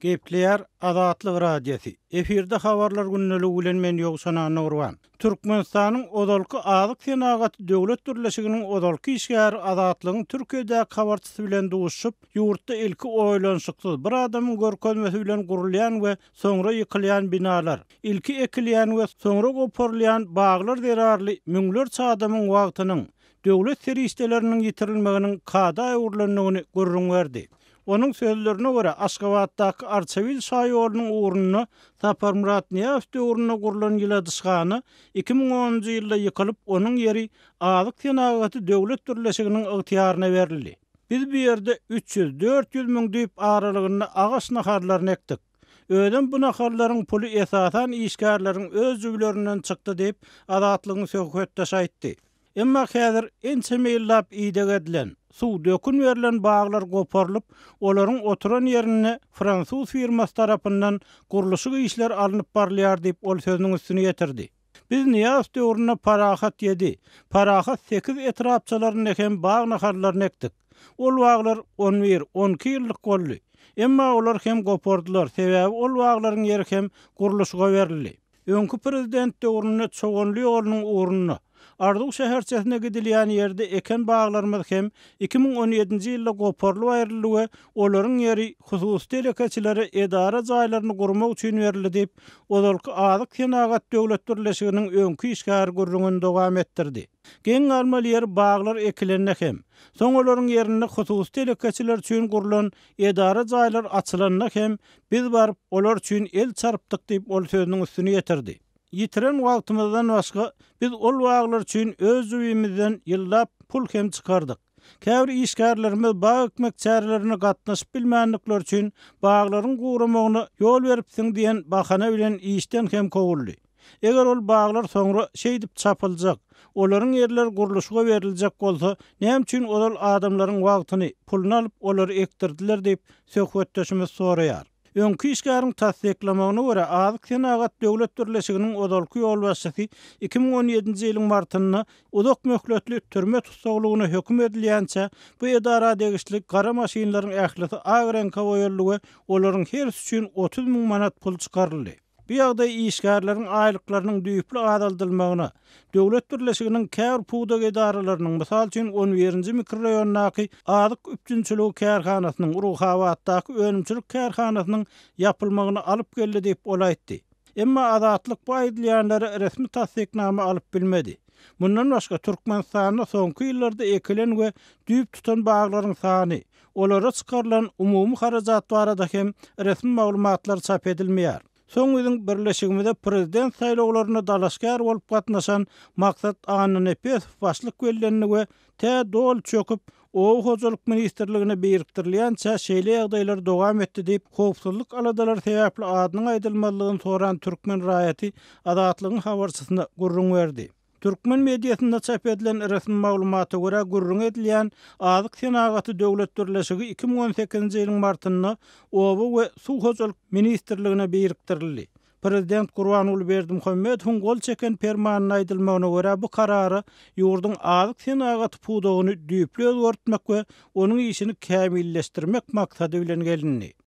Gepleýär Azatlyk Radiosy. Efirde Habarlar gündeligi bilen men Ýowşan Annagurban. Türkmenistanyň ozalky Azyk senagaty döwlet birleşiginiň ozalky işgäri Azatlygyň Türkiýedäki habarçysy bilen duşuşyp, ýurtda ilki oýlanyşyksyz, bir adamyň görkezmesi bilen gurulýan we soňra ýykylýan binalar, ilki ekilýän we soňra goparylýan baglar zerarly müňlerçe adamyň wagtynyň, döwlet serişdeleriniň ýitirilmeginiň kada öwrülendigini gürrüň berdi. Onuň sözlerine görä, Aşgabatdaky Arçabil şaýolunyň ugrunda Saparmyrat Nyýazow döwründe gurlan ýyladyşhana 2010-njy ýylda ýykylyp, onuň ýeri Azyk senagaty döwlet birleşiginiň ygtyýaryna berildi. Biz bu ýerde 300, 400 müň düýp aralygynda agaç nahallaryny ekdik. Özem bu nahallaryň puly esasan işgärleriň öz jübülerinden çykdy diýip, Azatlygyň söhbetdeşi aýtdy. Emma häzir ençeme ýyllap ideg edilen, suw, dökün berlen baglar goparylyp, olaryň oturan ýerinde fransuz firmasy tarapyndan gurluşyk işleri alnyp barylýar diýip, ol sözüniň üstüni ýetirdi. Biz Nyýazow döwründe Parahat ýedi, Parahat sekiz etrapçalarynda hem bag nahallaryny ekdik. Ol baglar on bir, on iki ýyllyk boldy. Emma olar hem gopardylar, sebäbi ol baglaryň ýeri hem gurluşyga berildi. Öňki prezident döwründe Çoganly ýolunyň ugrunda, Arzuw şäherçesine gidilýän ýerde eken baglarymyz hem 2017-nji ýylda goparylyp aýryldy we olaryň ýeri hususy telekeçilere edara jaýlaryny gurmak üçin berildi diýip, ozalky Azyk senagat döwlet birleşiginiň öňki işgäri gürrüňini dowam etdirdi. Geň galmaly ýeri baglar ekilende hem, soň olaryň ýerinde hususy telekeçiler üçin gurlan edara jaýlar açylanda hem Biz baryp, olar üçin el çarpdyk diýip, ol sözüniň üstüni ýetirdi. Ýitiren wagtymyzdan başga, biz ol baglar üçin öz jübimizden ýyllap pul hem çykardyk. Käbir işgärlerimiz bag ekmek çärelerine gatnaşyp bilmändikleri üçin baglaryň guramagyna ýol beripsiň diýen bahana bilen işden hem kowuldy. Eger ol baglar soňra şeýdip çapyljak, olaryň ýerleri gurluşyga beriljek bolsa, näme üçin ozal adamlaryň wagtyny, puluny alyp, olary ekdirdiler diýip, söhbetdeşimiz soraýar. Öňki işgäriň tassyklamagyna görä, Azyk senagat döwlet birleşiginiň ozalky ýolbaşçysy 2017-nji ýylyň martynda uzak möhletli türme tussaglygyna höküm edilýänçä, bu edara degişli gara maşynlaryň ählisi ak reňke boýaldy we olaryň hersi üçin 30 müň manat pul çykaryldy. Bu ýagdaý işgärleriň aýlyklarynyň düýpli azaldylmagyna, döwlet birleşiginiň käbir pudak edaralarynyň, mysal üçin, on birinji mikroraýondaky azyk üpjünçiligi kärhanasynyň, Ruhabatdaky önümçilik kärhanasynyň ýapylmagyna alyp geldi diýip, ol aýtdy. Emma Azatlyk bu aýdylýanlara resmi tassyknama alyp bilmedi. Mundan başga, Türkmenistanda soňky ýyllarda ekilen we düýp tutan baglaryň sany, Olara çykarylan umumy harajat barada hem resmi maglumatlar çap edilmeýär. Soň biziň birleşigimize prezident saýlawlaryna dalaşgär bolup gatnaşan Maksat Annanepesow başlyk bellendi we tä doly çöküp, Oba hojalyk ministrligine birikdirilýänçä şeýle ýagdaýlar dowam etdi diýip, howpsuzlyk aladalary sebäpli adynyň aýdylmazlygyny soran türkmen raýaty Azatlygyň habarçysyna gürrüň berdi. Türkmen mediasynda çap edilen resmi maglumata görä, gürrüňi edilýän Azyk senagaty döwlet birleşigi 2018-nji ýylyň martynda Oba we suw hojalyk ministrligine birikdirildi. Prezident Gurbanguly Berdimuhamedowyň gol çeken permanynda aýdylmagyna görä, bu karara ýurduň azyk senagaty pudagyny düýpli özgertmek we onuň işini kämilleşdirmek maksady bilen gelindi.